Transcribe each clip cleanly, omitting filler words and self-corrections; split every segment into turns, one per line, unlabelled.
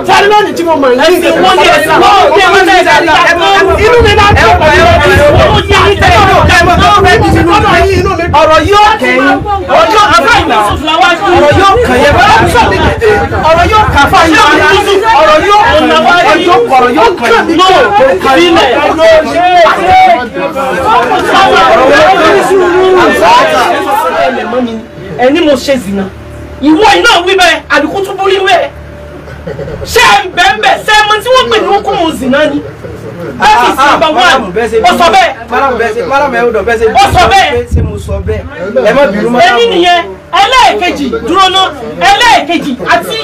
Sáré lónìí tí mo mọ̀ ní ìsìn wọ́n ní ẹ̀sìn wọ́n ní ẹ̀sìn inú mi máa ń tẹ̀
ọ̀rọ̀ yóò kẹ́yìn ọ̀rọ̀ yóò kẹ́yìn ọ̀rọ̀ yóò kà fáyín ọ̀rọ̀ yóò kẹ́yìn ọ̀rọ̀ yóò kẹ́yìn
ẹni mo ṣe zina ìwọ iná wí bẹ́ẹ̀ àbíkú tún borí wẹ́ẹ̀ ṣé ẹ ń bẹ́ẹ̀ bẹ́ẹ̀ ṣé ẹ mọ tí wọ́n pè ní okùn zina ni that is number one ó sọ bẹ́ẹ̀ ó sọ bẹ́ẹ̀ ẹni nìyẹn ẹlẹ́ẹ̀kejì dúró ná ẹlẹ́ẹ̀kejì àti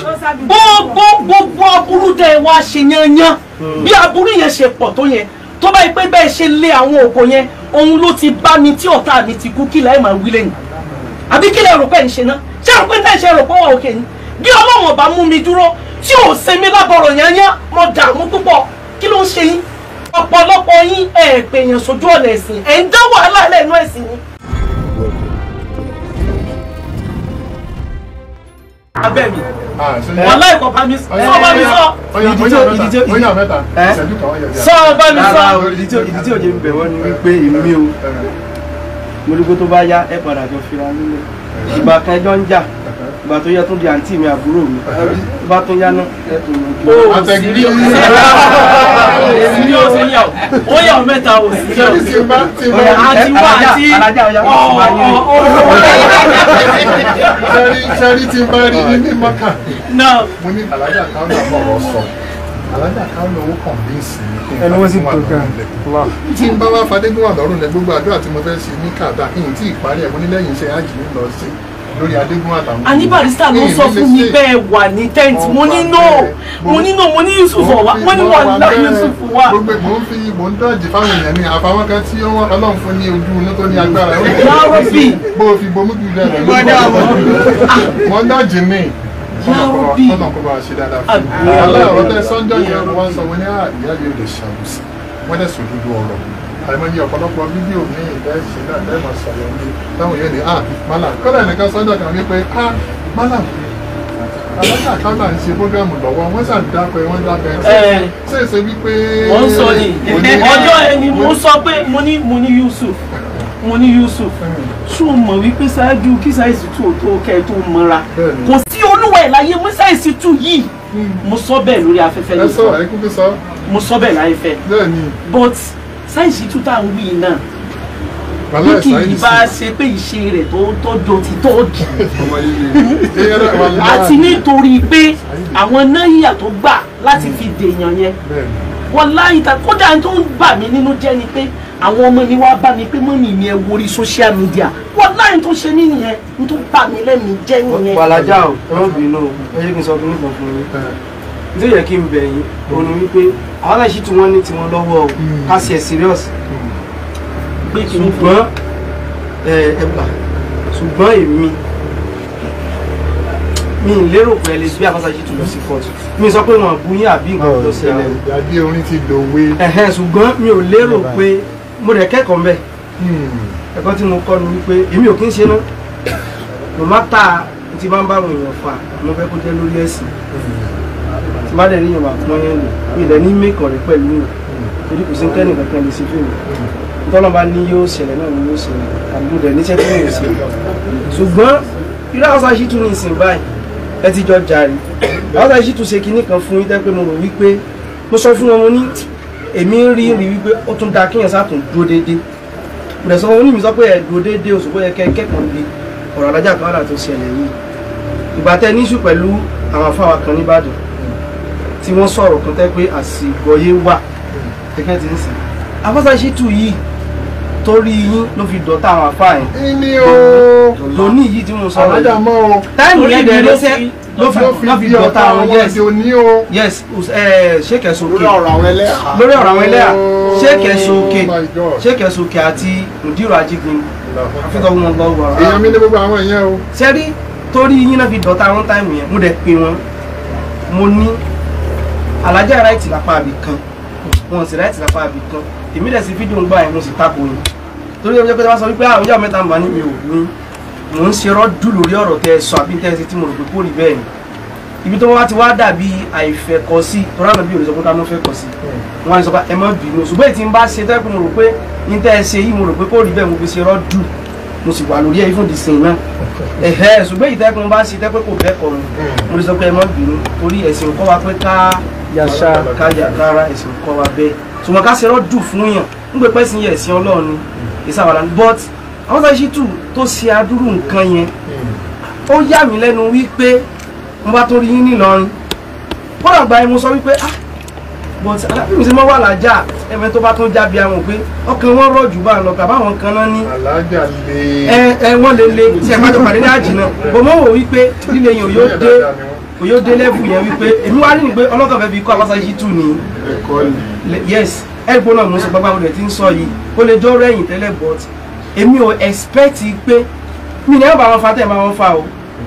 gbogbo gbogbo aburú tẹ wá ṣe yányán bí aburú yẹn ṣe pọ̀ tó yẹn tó bá yẹ pé bẹ́ẹ̀ ṣe lé àwọn òkò yẹn òun ló ti bá mi tí ọ̀tá mi ti kú kí lẹ́ẹ̀ máa wí lẹ́yìn àbí kí lẹ́ rò pé ń ṣe ná ṣé rò pé ń tẹ̀ ṣe rò pé wà òkè ni bí Ọlọ́run ọba mú mi dúró tí ò ṣe mí lábọ̀rọ̀ yányán mo dààmú púpọ̀ kí ló ń ṣe yín ọ̀pọ̀lọpọ̀ yín ẹ̀ pè yàn sójú ọ̀nà ẹ̀sìn ẹ̀ ń dá wàhálà lẹ́nu ẹ̀sìn ni. Abẹ́ mi wàhálà ìkọ̀ bá mi sọ bá mi sọ. Sọ bá mi sọ.
Ìdí tí òjò ń bẹ̀ wọ́n ni wípé èmi o mo rí pé tó bá yá ẹ padà jọ fira nílẹ̀ ìgbà kan ẹjọ́ ń jà ìgbà tó yẹ tún di àǹtí mi àbúrò mi tó bá tún yá náà ẹ tún yànjú.
Àtẹ̀gírí ó ṣe yà ó yà ó mẹ́ta ò sí yà ó àti wá àti
Sẹ́rí tí bá rí ní mọ́kà mo ní alájà káwọn ọ̀rọ̀ sọ alájà káwọn owó kọ̀ǹbíǹsì mi kí n bá wà lọ́rùn lẹ̀ tí n bá wá fadégún wà lọ́rùn lẹ̀ gbogbo àdúrà tí mo fẹ́ ṣe ní kàdá ìyìn tí ìparí ẹ̀ mo ní lẹ́yìn iṣẹ́ ájì ń lọ sí lórí adégún àtàwọn.
Àní Barrister ló sọ fún mi bẹ́ẹ̀ wà ní tent mo ní no mo ní no mo ní Yusuf wà mo ní wà lá Yusuf wà.
Gbogbo mò ń fi mò ń dọ́jì fáwọn èèyàn ní àfàwọn kan tí Ọlọ́run fún ní ojú inú tó ní agbára.
Yàrá-bì.
Bó o fi bomú jù lẹ́nu ló mò ń dọ́jì ní ọlọ́run kó bá a ṣe dáadáa fún mi. Aláwọ̀ tẹ sọ́njọ́ yẹn mo wá ń sọ wọn ní àyà yóò lè ṣàbùsì wọ́n dẹ̀ sòdodo ọ̀rọ̀ àìmọye ọ̀pọ̀lọpọ̀ fídíò ní ìdá ìṣe náà lẹ́ẹ̀mọ̀ sọ̀rọ̀ ní táwọn yóò ní ah mọ́là kọ́lá nìkan sọ́jọ́ kan wípé ah mọ́là alájà kọ́lá ń ṣe prógrámù lọ́wọ́ wọ́n ṣàn dápẹ́ wọ́n dápẹ́ ṣe é ṣe wípé.
Wọ́n sọ ni ọjọ́ ẹni mo sọ pé mo ní Yusuf mo ní Yusuf ṣó mọ̀ wípé ṣáájú kí Saheed Shittu tó kẹ́ ẹ tó mọ́ra kò sí olúwa ẹ̀ láyé mú Saheed Shittu yìí mo sọ bẹ́ẹ̀ lórí afẹ́fẹ́
ẹ sọ ẹ kúkú sọ.
Mo sọ bẹ́ẹ̀ láyé but Saheed Shittu tá à ń wí náà bí kì í bá ṣe pé ìṣe rẹ̀ tó tọ́jọ́ ti tọ́jú àti nítorí pé àwọn náírà tó gbà láti fi dèèyàn yẹn wọ́n láyìí ta kódà tó ń bà mí nínú jẹ́ ni pé àwọn ọmọ mi wá bá mi pé mọ́mì mi ẹ wo orí social media wọ́n láyìí tó ṣe mí nìyẹn n tó bà mí lẹ́mìí jẹ́ nìyẹn.
Wàlájà o ẹ má bínú o ẹ jẹ́ kí n sọ fún nǹkan fún yín nítorí yẹ kí n bẹ̀ yín òun ni wípé àwọn aláìsí tí wọ́n ní tiwọn lọ́wọ́ o ká ṣe ẹ̀ serious ṣùgbọ́n ẹ gbà ṣùgbọ́n èmi mi ì lérò pé ẹ lè gbé Alfa Saheed Shittu lọ sí kóòtù mi sọ pé wọn bú yín àbí nǹkan tó ṣẹlẹ̀
àbí orin ti dòwe.
Ṣùgbọ́n mi ò lérò pé mo rẹ̀ kẹ́kọ̀ọ́ mbẹ́ ẹ̀kọ́ tí mo kọ́ ni wípé èmi ò kí ń ṣe ná no matter tí bá ń bá àwọn èèyàn fà mo fẹ́ kó jẹ́ lórí ẹ̀sìn tí bá dẹ̀ ní ìyọ̀nba pọ́n yẹn lò mi dẹ̀ ní mẹ́kọ̀ rẹ̀ pẹ̀lú yàn torí kò sí ní tẹ́nì kankan lè ṣe fún mi tọ́lọ́ bá ní yóò ṣẹlẹ̀ náà ni yóò ṣẹlẹ̀ àbí mo dẹ̀ níṣẹ́ tí mo ṣe ṣùgbọ́n irú Alfa Saheed Shittu ní ìsìn báyìí ẹ ti jọ jàre Alfa Saheed Shittu ṣe kinní kan fún yín tẹ́ pé mo rò wípé mo sọ fún wọn mo ní èmi ń rí wípé ó tún da kéèyàn sátún dúró déédéé mo dẹ̀ sọ fún mi sọ pé ẹ dúró déédéé oṣù bóyá kẹ́ kẹ́kọ̀ọ́ níbi ọ̀rọ̀ alájà kan wà tó ṣẹlẹ̀ yìí ìgbà tẹ́ níṣù pẹ̀lú àwọn afáwa kan nìbàdàn tí wọ́n sọ̀rọ̀ kan tẹ́ pé àsìgbọ́yé wà kẹ́kẹ́ ti ń sìn Alfa Saheed Shittu yìí torí yín ló fi dọ̀tá àwọn afá yẹn.
Ìní o
lóní yìí tí mo sọ
alájà mọ́ o
táìmù yẹn dẹ̀ lọ́sẹ̀ ló fi dọ̀tá àwọn yes yes ṣékẹ̀sókè lórí ọ̀rọ̀ àwọn ẹlẹ́yà ṣékẹ̀sókè ṣékẹ̀sókè àti Mùdírù Ajígbìn àfihàn wọn lọ́wọ́ ara.
Èèyàn mi ní gbogbo àwọn ìyẹn o.
Sẹ́rí torí yín náà fi dọ̀tá àwọn táìmù yẹn mo dẹ̀ pè wọ́n mo ní alájà ráìtì lápá àbí kan wọn sì ráìtì lápá àbí kan èmi dẹ̀ sí fídíò ń gbà yẹn mo sì tako yín torí ọjọ́ pé wọ́n sọ wípé àwọn ìyá mẹ́ta mà ní mi ò ní mò ń ṣe rọ́dù lórí ọ̀rọ̀ tẹ́ ẹ sọ àbí tẹ́ ẹ ṣe tí mo rò pé kò rí bẹ́ẹ̀ ni ibi tó wá ti wá dàbí àìfẹ́kọ̀ sí tọ́lá náà bí òrìṣà pé ká mọ́ fẹ́ kọ̀ sí wọn á sọ pé ẹ má bínú ṣùgbọ́n èyí tí ń bá ṣe tẹ́ pé mo rò pé ní tẹ́ ẹ ṣe yìí mo rò pé kò rí bẹ́ẹ̀ mo fi ṣe rọ́dù mo sì wà lórí ẹ̀ fún ìdìsìn náà ẹ̀hẹ́ ṣùgbọ́n èyí tẹ́ pé mo bá ṣe tẹ́ pé kò bẹ́ẹ̀ kọ̀ mo lè sọ pé ẹ má bínú torí ẹ̀sìn kọ́ wa pé ká yàṣà ká yàkára ẹ̀sìn kọ́ wa bẹ́ẹ̀ ṣùgbọ́n ká ṣe rọ́dù fún yàn ń gbé pẹ́sìn yẹ̀ ẹ̀sìn Ọlọ́run ni ìsàwàlà but àwọn Saheed Shittu tó ṣe adúrú nǹkan yẹn ó yà mí lẹ́nu wípé mo bá tó rí yín nílọrin kódà gba ẹmu sọ wípé ah but alábìmí ṣe mọ́ wà lájà ẹ̀mẹ́ tó bá tó jábí àwọn pé ọkàn wọn rọ̀ jù bá ń lọ kàbá àwọn kan náà ní
alájà lè
ẹ wọ́n lè le tí ẹ bá jọ pàdé ní àjìnà bọ́ mọ́ wò wípé líle yẹn ò yóò dé lẹ́bù yẹn wípé èmi wá nínú pé ọlọ́kàn fẹ́ fi kọ́ àwọn Saheed Shittu ní
ẹ̀kọ́ ni
yes ẹ̀gbọ́n náà mo sọ gbàgbà mo dẹ̀ ti ń sọ yìí ó lè jọ́ rẹ̀yìn tẹ́lẹ̀ but èmi ò expect pé mi ní ẹ̀ bá wọn fa tẹ̀ máa wọn fa o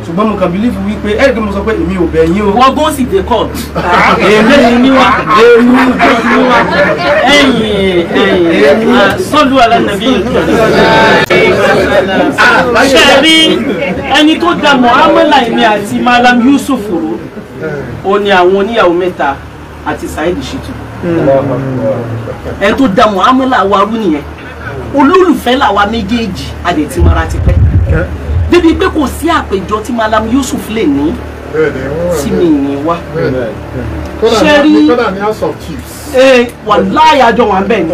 ṣùgbọ́n mo kàn believe wípé ẹ̀rí mo sọ pé èmi ò bẹ̀ yín o.
wọ́n gún sì dé court.
Èmi
ní wa
èmi
ní wa ẹ̀yìn ẹ̀yìn sọ́lù alánàbí. Ṣé rí ẹni tó da Muhammad èmi àti Malam Yusuf rú ó ní àwọn oníyàwó mẹ́ta àti Saheed Shittu. Ẹni tó da Muhammad wa rú nìyẹn olólùfẹ́ làwa méjèèjì adẹ̀tìmọ́ra ti pẹ́ débi pé kò sí àpèjọ tí Malam Yusuf lè ní tí mi ní wá.
Ṣé rí kódà ní House of Chiefs.
Ee wàláyé àjọ wà ń bẹ̀ ni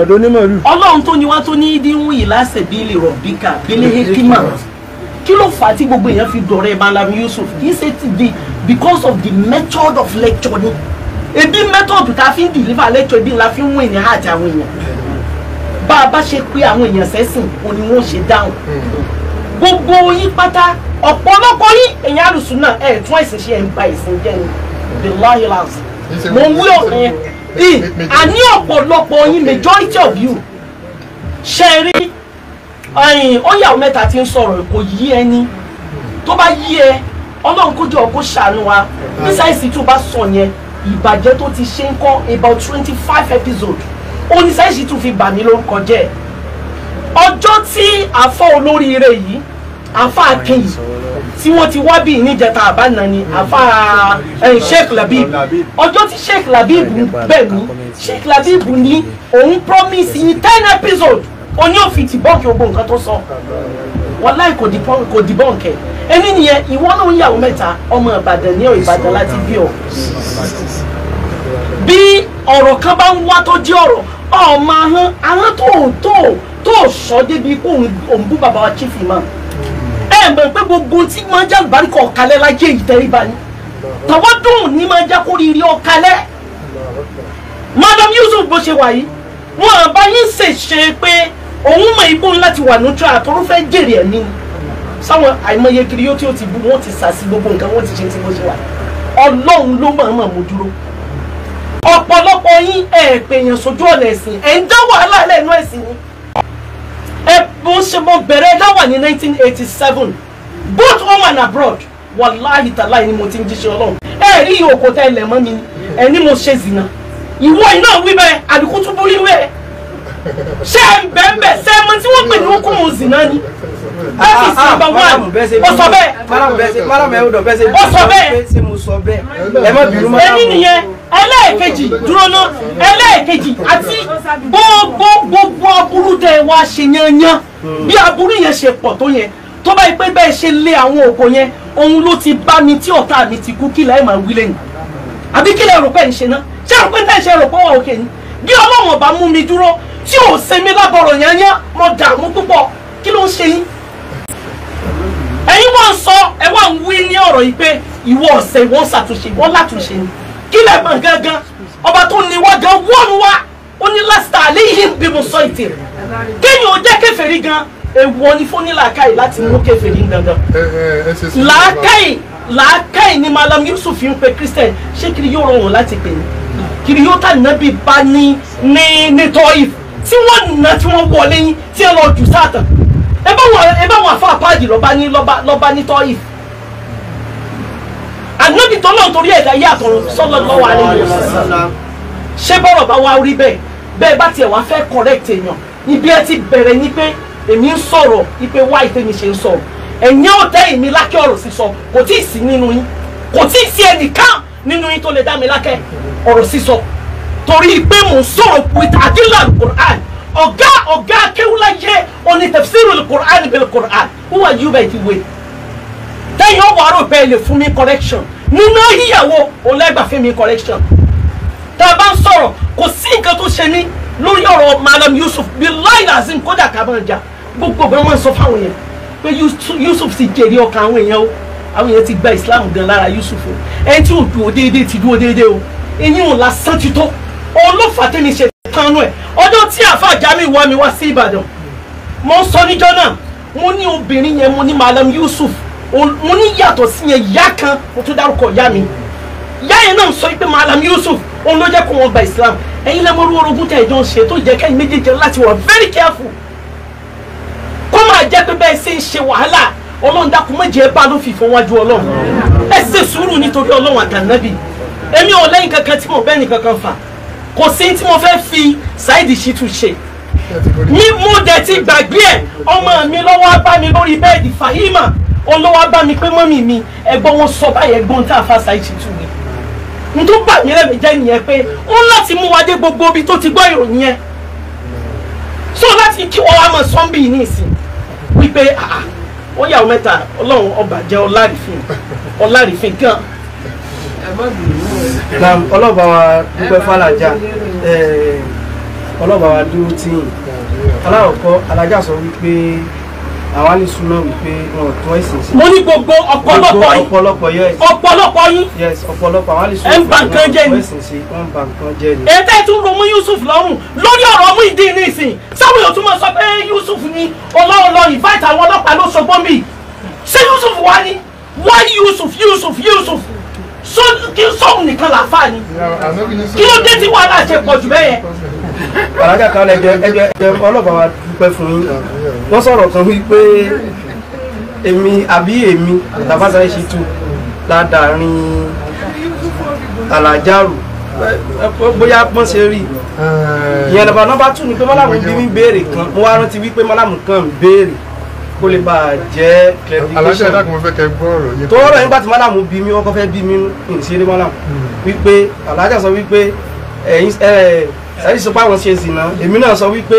Ọlọ́run tó ní wá tó ní díhùn ìlàsẹ̀ bíi rọ̀bíkà bíi hekima kí ló fà á tí gbogbo èèyàn fi dọ̀rẹ́ Malam Yusuf kì í ṣe ti di because of the method of lecture ni ebi method tá a fi ń deliver lecture ebi la fi ń win ní heart àwọn èèyàn bá a bá ṣe pé àwọn èèyàn sẹ́sìn òní wọ́n ṣe dáhùn gbogbo yín pátá ọ̀pọ̀lọpọ̀ yín èèyàn àlùsùn náà ẹ̀ tún ẹ̀sìn ṣe ẹ̀ ń ba ẹ̀sìn jẹ́ ni billahi láàzì mo ń wí ọ̀kan yẹn àní ọ̀pọ̀lọpọ̀ yín majority of you ṣe rí ó yàwó mẹ́ta tí ń sọ̀rọ̀ kò yí ẹni tó bá yí ẹ Ọlọ́run kó jọ kó ṣàánú wa bí Saheed Shittu bá sọ yẹn ìbàjẹ́ tó ti ṣe ń kọ́ about 25 episodes ó ní Saheed Shittu fi bà mí lórúkọ jẹ́ ọjọ́ tí àfọ́ olóríire yìí àfọ́ akin yìí tí wọ́n ti wá bí níjẹta àbáná ni àfọ́ Sheikh Labib ọjọ́ tí Sheikh Labib bẹ̀ mí Sheikh Labib ní òun promise yín 10 episode oní òfin ti bọ́ọ̀kì gbogbo nǹkan tó sọ wàláì kò dìbọ́ǹkẹ̀ ẹni nìyẹn ìwọ náà ń yàwó mẹ́ta ọmọ Ìbàdàn ní Ìbàdàn láti bí ọ bí ọ̀rọ̀ kan bá ń wá tó jẹ́ ọ̀rọ̀ ọmọ ahọ́n ahọ́n tó sọ débi pé òun bú bàbá wa Chief Imam ẹ mọ̀ pé gbogbo tí máa ń jẹ́ àlùbáríkà ọ̀kalẹ́ lájẹ́ ìtẹríba ni tàwọn dùn ní máa ń jẹ́ kó rírí ọ̀kalẹ́ Madam Yusuf bó ṣe wà yìí wọn àbá yín ṣe ṣe pé òun mọ̀ ibò láti wà neutral àtọ́rọ́ fẹ́ jèrè ẹ̀mí ni sáwọn àìmọye kiri yóò tí ó ti bu wọn ti sàsí gbogbo nǹkan wọn ti ṣe tí bó ṣe wà Ọlọ́run ló mọ̀ọ́mọ̀ mú dúró ọ̀pọ̀lọpọ̀ yín ẹ̀ pèèyàn sójú ọ̀nà ẹ̀sìn ẹ̀ ń dá wàhálà lẹ́nu ẹ̀sìn ni ẹ bó ṣe mo bẹ̀rẹ̀ dáwà ní 1987 both home and abroad wàláhì tàláhì ni mo ti ń jíṣẹ́ Ọlọ́run ẹ rí òkòtà ilẹ̀ mọ́ mi ẹ ní mo ṣe zìnà ìwọ iná wí bẹ́ẹ̀ àbíkú tún borí wẹ́ẹ̀ ṣé ẹ ń bẹ́ẹ̀ bẹ́ẹ̀ ṣé ẹ mọ tí wọ́n pè ní okùn zìnà ni that is number one ó sọ bẹ́ẹ̀ ó sọ bẹ́ẹ̀ ẹni nìyẹn ẹlẹ́ẹ̀kejì dúró ná ẹlẹ́ẹ̀kejì àti gbogbo aburú tẹ́ wá ṣe yányán bí aburú yẹn ṣe pọ̀ tó yẹn tó bá yẹ pé bẹ́ẹ̀ ṣe lé àwọn òkò yẹn òun ló ti bá mi tí ọ̀tá mi ti kú kí lẹ́ẹ̀ máa wí lẹ́yìn àbí kí lẹ́ẹ̀ rò pé ń ṣe ná ṣé rò pé ń ṣe rò pé wà òkè ni bí Ọlọ́run ọba mú mi dúró tí ò ṣe mí lábọ̀rọ̀ yányán mo dààmú púpọ̀ kí ló ń ṣe yín ẹ̀yin wọ́n sọ ẹ wá ń wí ní ọ̀rọ̀ yìí pé ìwọ ọ̀sẹ̀ ìwọ ṣàtúnṣe ìwọ látúnṣe ni kí lẹ mọ̀ gangan ọba tó ní wá gan wọ́n wá ó ní lásìtà àléyìn bí mo sọ ìtì kéèyàn ó jẹ́ kèfèrí gan èèwọ̀ ni fún ní làákàyè láti mú kèfèrí gangan làákàyè làákàyè ni Malam Yusuf ń pe Christian ṣé kiri yóò rọrùn láti pè ní kiri yóò tà nábì bá ní ní ní tọ́ìf tí wọ́n nà tí wọ́n wọlé yín tí ẹ lọ jù sáàtàn ẹ bá wọn àfa àpáàdì lọ́ba ní lọ́ba ní tọ́ìf ànábì tọ́lọ́ torí ẹ̀dá yé àtọ̀run sallallahu alaihi wasallam ṣé bọ́rọ̀ bá wá rí bẹ́ẹ̀ bẹ́ẹ̀ bá tiẹ̀ wá fẹ́ correct èèyàn ibi ẹ ti bẹ̀rẹ̀ ni pé èmi ń sọ̀rọ̀ ipe wá ìtẹ́mi ṣe ń sọ̀rọ̀ Ẹ̀yin ò tẹ́ èmi lákẹ́ ọ̀rọ̀ sísọ, kò tí ì sí nínú yín, kò tí ì sí ẹnìkan nínú yín tó lè dá mi lákẹ́ ọ̀rọ̀ sísọ, torí pé mò ń sọ̀rọ̀ with adila al-Qur'an. Ọ̀gá ọ̀gá akéwúláyé oní tafsiru al-Qur'an bil Qur'an. Who are you by the way? Tẹ́yìn ọ̀wọ́ àrò bẹ́ẹ̀ lè fún mi correction nínú ìyàwó ọlẹ́gbàfẹ́ mi correction. Tá a bá ń sọ̀rọ̀, kò sí nǹkan tó ṣe mí lórí ọ̀rọ̀ Malam Yusuf billahi lazim. Kódà ká máa jà, gbogbo ọ̀gbọ́n wọn sọ fáwọn yẹn pé Yusuf ti jèrè ọkàn àwọn èèyàn o. Àwọn èèyàn ti gba Islam gan lára Yusuf o. Ẹni tí ò dúró déédéé ti dúró déédéé o. Eyín ò lásán ti tó òun ló fà tẹ́mi ṣe tánú ẹ̀. Ọjọ́ tí àáfàá Jamiu wá mi wá sí Ìbàdàn, mo ń sọ níjọ́ náà, mo ní obìnrin yẹn, mo ní Malam Yusuf, mo ní yàtọ̀ sí yẹn ìyá kan, mo tún dárúkọ ìyá mi, ìyá yẹn náà sọ pé Malam Yusuf òun ló jẹ́ kó wọn gba Islam. Ẹ̀yin lẹ́mọ̀rú orogún tẹ̀ ẹ̀jọ́ ń ṣe tó jẹ́ kẹ́yìn méjèèjì láti wà very careful, kó máa jẹ́ pé bẹ́ẹ̀ ṣe ń ṣe wàhálà. Ọlọ́run dákun méje ẹ bá ló fi ìfọwájú Ọlọ́run. Ẹ ṣe sùúrù nítorí Ọlọ́run àtànábì. Èmi ò lẹ́yìn kankan tí mo bẹ́ẹ̀ ní kankan fà, kò sí tí mo fẹ́ fi Saheed Shittu ṣe. Mi mo dẹ̀ ti gbàgbé ẹ̀. Ọmọ mi lọ́wọ́ bá mi lórí bẹ́ẹ̀dì, Fahima olówó bá mi pé mọ́mì mi ẹ̀gbọ́n wọn sọ báyìí, ẹ̀gbọ́n tá a fa Saheed Shittu ni. N tó bà mí lẹ́mìí jẹ́ nìyẹn pé ó láti mú wa dé gbogbo ibi tó ti gbọ́ ìròyìn yẹn. So láti kí wọ́n wá mọ̀ sọ́ńbì ní ìsìn wípé ó yà ó mẹ́ta. Ọlọ́run ọba jẹ́ ọlárìfín, ọlárìfín gan.
Ọlọ́ba wa dúpẹ́ fàlàjà, ọlọ́ba wa dúró tíyìn. Aláwọ̀kọ́ alájà sọ wípé àwa ní súná wípé wọn ò tún ẹ̀sìn sí.
Mo ní gbogbo ọ̀pọ̀lọpọ̀ yín,
ọ̀pọ̀lọpọ̀ yes,
ọ̀pọ̀lọpọ̀ yín,
yes, ọ̀pọ̀lọpọ̀ àwọn àlè súná
ẹ̀ ń ba nǹkan jẹ́ ni,
ẹ̀sìn sí, wọ́n ń ba nǹkan jẹ́ ni.
Ètò ẹ̀ tún romú Yusuf lọ́rùn lórí ọ̀rọ̀ Muyideen ní ìsìn. Sáwọn èèyàn tún máa sọ pé Yusuf ni Ọlọ́run lọ invite àwọn ọlọ́pàá ló sọ gbọ́n mi. Ṣé Yusuf wá ní? Why Yusuf Yusuf Yusuf? Kí sóhun nìkan làáfà ni? Kí ló dé tí wàhálà ṣe pọ̀ jù bẹ́ẹ̀ yẹn?
Alájà kan ẹjẹ ẹjẹ ẹjẹ, ọlọ́ba wa dúpẹ́ fún yín. Wọ́n sọ̀rọ̀ kan wípé èmi àbí èmi àtàfà Saheed Shittu ládàárín alájàrú, bóyá pọ́n ṣe rí ìyẹn. Nọ́mbà nọ́mbà tù ní pé mọ́làmù bí mi béèrè kan, mo wá rántí wípé mọ́làmù kan ń béèrè kó lè bá a jẹ́
Aláṣẹ
clarification.
ẹ̀dá kan, mo fẹ́ kẹ́ gbọ́ ọ̀rọ̀ yìí.
Tó rọ̀ nígbà tí mọ́làmù bí mi, wọ́n kọ́ fẹ́ bí mi nù ìṣeré mọ́làmù wípé alájà sọ wípé ẹ̀yin ẹ̀ Saheed sọ pé àwọn ṣe zìnà. Èmi náà sọ wípé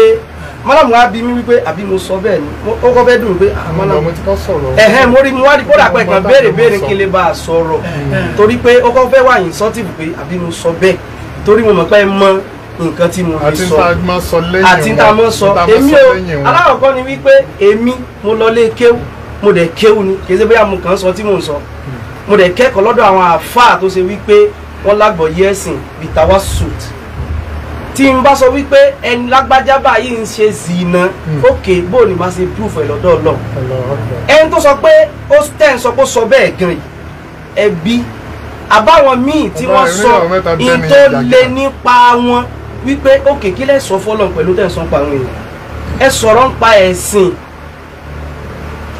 mọ́làmù wá bí mi wípé àbí mo sọ bẹ́ẹ̀ ni. Ó kọ́ fẹ́ dùn pé mọ́làmù
Mo ti kọ́ sọ̀rọ̀.
Ẹ̀hẹ́n, mo rí, mo wá rí kódà pé kan béèrè béèrè kí n lè bá a sọ̀rọ̀, torí pé ó kọ́ fẹ́ wà insultive pé àbí mo sọ bẹ́ẹ̀, torí mo mọ̀ pé ẹ mọ nǹkan tí mo fi
Àti
sọ
tá a máa sọ lẹ́yìn.
Àti tá a mọ̀ sọ. Èmi o, alákọ̀ọ́kọ́ ni wípé èmi mo lọ lé kéwú, mo dẹ̀ kéwú ni, kì í ṣe bóyá mo kàn ń sọ tí mò ń sọ. Mo dẹ̀ kẹ́kọ̀ọ́ lọ́dọ̀ àwọn àáfàá tó ṣe wípé wọ́n lágbọ̀ọ́yé ẹ̀sìn bìtàwá suit. Tí n bá sọ wípé ẹni lágbájá báyìí ń ṣe zìnà, ókè, bó ni màá ṣe proof ẹ̀ lọ́dọ̀ Ọlọ́run? Ẹni tó sọ pé ó tẹ̀ ń sọ pé ó sọ bẹ́ẹ̀ gan yìí, ẹbí àbáwọn míì tí wọ́n sọ in tó lé nípa wọn wípé ókè, kí lẹ sọ fọlọ́n pẹ̀lú tẹ̀ ń sọ pa àwọn èèyàn? Ẹ sọ̀rọ̀ ń pa ẹ̀sìn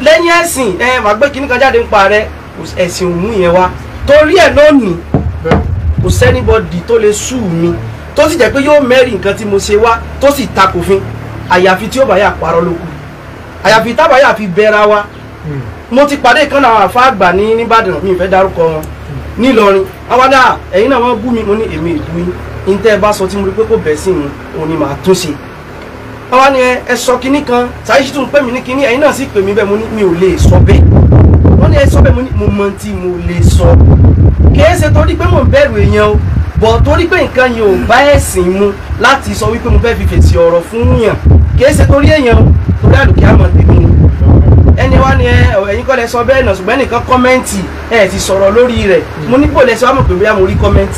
lẹ́yìn ẹ̀sìn, ẹ màá gbé kíní kan jáde ń pa rẹ. Ẹ̀sìn òun yẹn wá torí ẹ̀ lónìí, kò sí anybody tó lè sue mi tó sì jẹ́ pé yóò mẹ́rin nǹkan tí mo ṣe wá tó sì takòfin, àyàfi tí ó bá yà parọ́ lókù, àyàfi tábà yà fi bẹ́ra wa. Mo ti pàdé kan náà àfa àgbà ní nìbàdàn, mi ì fẹ́ dárúkọ wọn, nílọrin. Àwọn náà, ẹ̀yin náà wọ́n bú mi. Mo ní èmi ìbú yín ní tẹ́ ẹ bá sọ tí mo rí pé kò bẹ́ sí mi, òun ni màá tún ṣe. Àwọn ni ẹ sọ kinní kan, Saheed Shittu ń pè mí ní kinní, ẹ̀yin náà sì pè mí bẹ́ẹ̀. Mo ní mi ò lè sọ bẹ́ẹ̀. Wọ́n ní ẹ sọ bẹ́ẹ̀. Mo ní mo mọ tí mo lè sọ, kìí ṣe torí pé mò ń bẹ̀rù èèyàn o, bọ̀ torí pé nǹkan yẹn ò bá ẹ̀sìn mu láti sọ wípé mo fẹ́ fi fèsì ọ̀rọ̀ fún yàn. Kìí ṣe torí èèyàn o, torí àlùkí àmọ̀ tèmi ni. Ẹni wá ní ẹ ẹ̀yin kọ́ lẹ sọ bẹ́ẹ̀ náà, ṣùgbọ́n ẹnìkan comment, ẹ ti sọ̀rọ̀ lórí rẹ̀. Mo ní bò lẹ́sẹ̀ wá mọ̀ pé bóyá mo rí comment.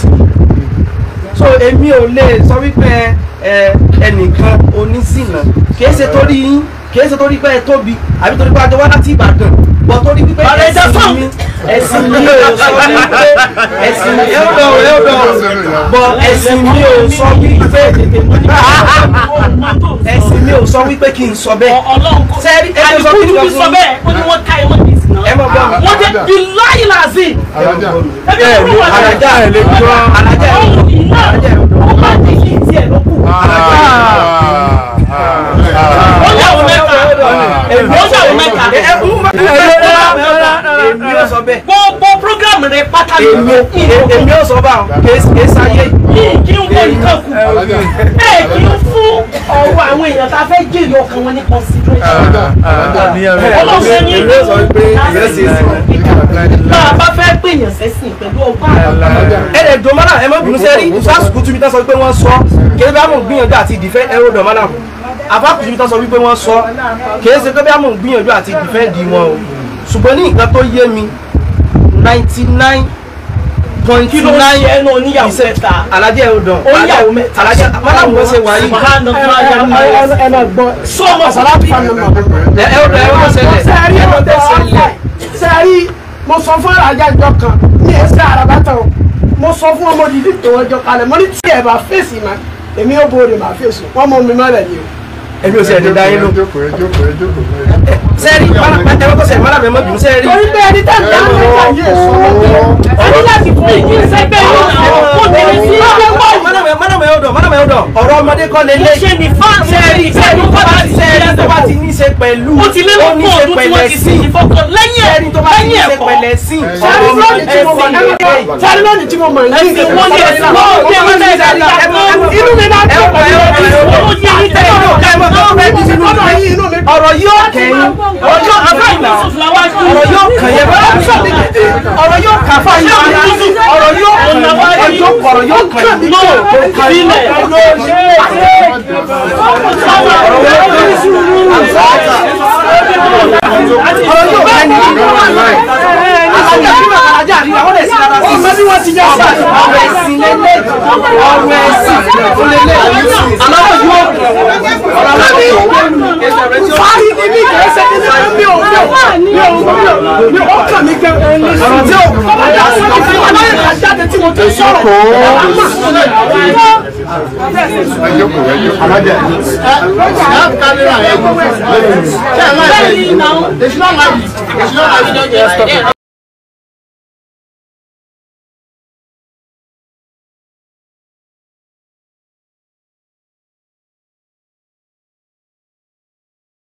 So èmi ò lè sọ wípé ẹ ẹnìkan oníṣìnà, kìí ṣe torí yín, kìí ṣe torí pé ẹ tóbi àbí torí pé a jọ wá láti Ìbàdàn, bọ̀ torí wípé ẹ̀sìn mi, ẹ̀sìn mi ò sọ wípé ẹ̀sìn mi ẹ dọ̀ ẹ dọ̀ bọ̀ ẹ̀sìn mi ò sọ wípé ẹ̀sìn mi ò sọ wípé kí n sọ bẹ́ẹ̀.
Ọlọ́run kò
Sẹ́ẹ̀rí, ẹ jẹ́ sọ kí n
àdìgún
sọ
sọ
fún
bẹ́ẹ̀, ó ní wọ́n ká ẹ mọ́ ní ìsìn náà.
Ẹ mọ̀ gbọ́ mi.
Wọ́n jẹ́ biláyì làzí.
Alájà.
Ẹbí kúrò wà.
Alájà ẹ lè gbọ́, alájà ẹ
ọ̀hún iná ó bá di kí tiẹ̀ ló kù. Ó yà wọ́n mẹ́ta, ó yà wọ́n mẹ́ta.
Èmi ò sọ bẹ́ẹ̀.
Gbogbo program rẹ pátá ni
Èmi ò sọ bá wọn. Kì í sáyé.
Kí n wọ nǹkan kù. Ẹ kì í fún ọ̀rọ̀ àwọn èèyàn tá a fẹ́ jèrè ọkàn wọn ní consideration. Ọlọ́sẹ̀ ní
Èmi ò sọ pé
bá a bá fẹ́ pèèyàn sẹ́sìn pẹ̀lú ọgbọ́n.
Ẹ lè dùn mọ́nà, ẹ má bínú sẹ́rí sásùkú túbí tán sọ pé wọ́n sọ kì í bá mò ń gbìyànjú àti ìdìfẹ́ ẹrọ dùn mọ́nà àfáàkù túbí tán sọ wípé wọ́n sọ kì í ṣe pé bá mò ń gbìyànjú àti ìdìfẹ́ di wọn o, ṣùgbọ́n ní nǹkan tó yé mi 99.9
Kí ló ń ṣe ẹnu oníyàwó mẹ́ta?
Alájẹ ẹ dùn
Oníyàwó mẹ́ta.
Alájẹ mọ́nà mo ṣe wà yìí.
Ẹ máa gbọ́.
Sọ́mọ
Sàlámù fún mi.
Ẹ ẹ ẹ wọ́n ṣẹlẹ̀ ẹ wọ́n tẹ̀ ṣẹlẹ̀.
Sẹ́rí, mo sọ fún alájà ìjọ kan ní ẹsẹ̀ àràbàtà o, mo sọ fún ọmọ dídí tó ọjọ́ kalẹ̀, mo ní tí ẹ bá fèsì mà èmi ò bóde mà fèsì wọ́n mọ mi mọ́lẹ̀ ni o.
Èmi ò sì ẹ̀ lè dá yín lò. Sẹ́rí ẹ wọ́n kọ́ sẹ́rí mọ́nà mi má bínú sẹ́rí.
Torí pé ẹni tẹ́ ń dá mẹ́ta yìí sọ
O ní láti fún ìdí sẹ́gbẹ́ yìí náà kó tẹ̀lé sí.
Mọ́nà mi ò dọ̀, ọ̀rọ̀ ọmọdé kọ́ lélẹ̀.
Mo ṣe ní fáànù
Sẹ́ẹ̀rì sẹ́ẹ̀rì tó bá ti sẹ́ẹ̀rì tó bá ti ní ṣe pẹ̀lú
Ó ti lé lọ́pọ̀ ọdún tí wọ́n ti sìn ní fọ́kàn lẹ́yìn
sẹ́ẹ̀rì tó bá ti ní ṣe
ẹ̀kọ́.
pẹ̀lẹ́ sí.
Sẹ́rí lónìí tí mo mọ̀, sẹ́rí lónìí tí mo mọ̀ yìí.
Ẹ̀sìn wọn ni ẹ̀sìn wọn ní ẹ̀wọ̀n tẹ̀
Inú mi máa ń dùn pẹ̀lú
ẹ̀sìn wọn ló yẹ ní tẹ̀lé.
Ọ̀rọ̀ yóò kẹ́yìn, ọ̀rọ̀ yóò ọ̀rọ̀ yóò kàn yẹn bá ọ̀rọ̀ yóò kà fún yín, ọ̀rọ̀ yóò kàn yín, ọ̀rọ̀ yóò kàn yín. Ọ̀rọ̀ yóò kàn yín. Alájà bí màá alájà àríwá wọ́n lè sí ara sí.
Ọmọ bí wọ́n ti jẹ́ sọ.
Ọ̀rọ̀ ẹ̀sìn lélẹ̀, ọ̀rọ̀ ẹ̀sìn lélẹ̀, aláwọ̀ yóò ọ̀rọ̀ aláwọ̀ yóò
Fáyì ni mí kì í ṣe kí ni mi ò mi ò mi ò mi ò mi ò kàn mí gan.
Ọ̀rọ̀ tí ò
Ọba dá sí mi fún ọba yẹn ká jáde tí mo ti sọ̀rọ̀.
Bẹ́ẹ̀ni náà.
They should not like it. They should not like it.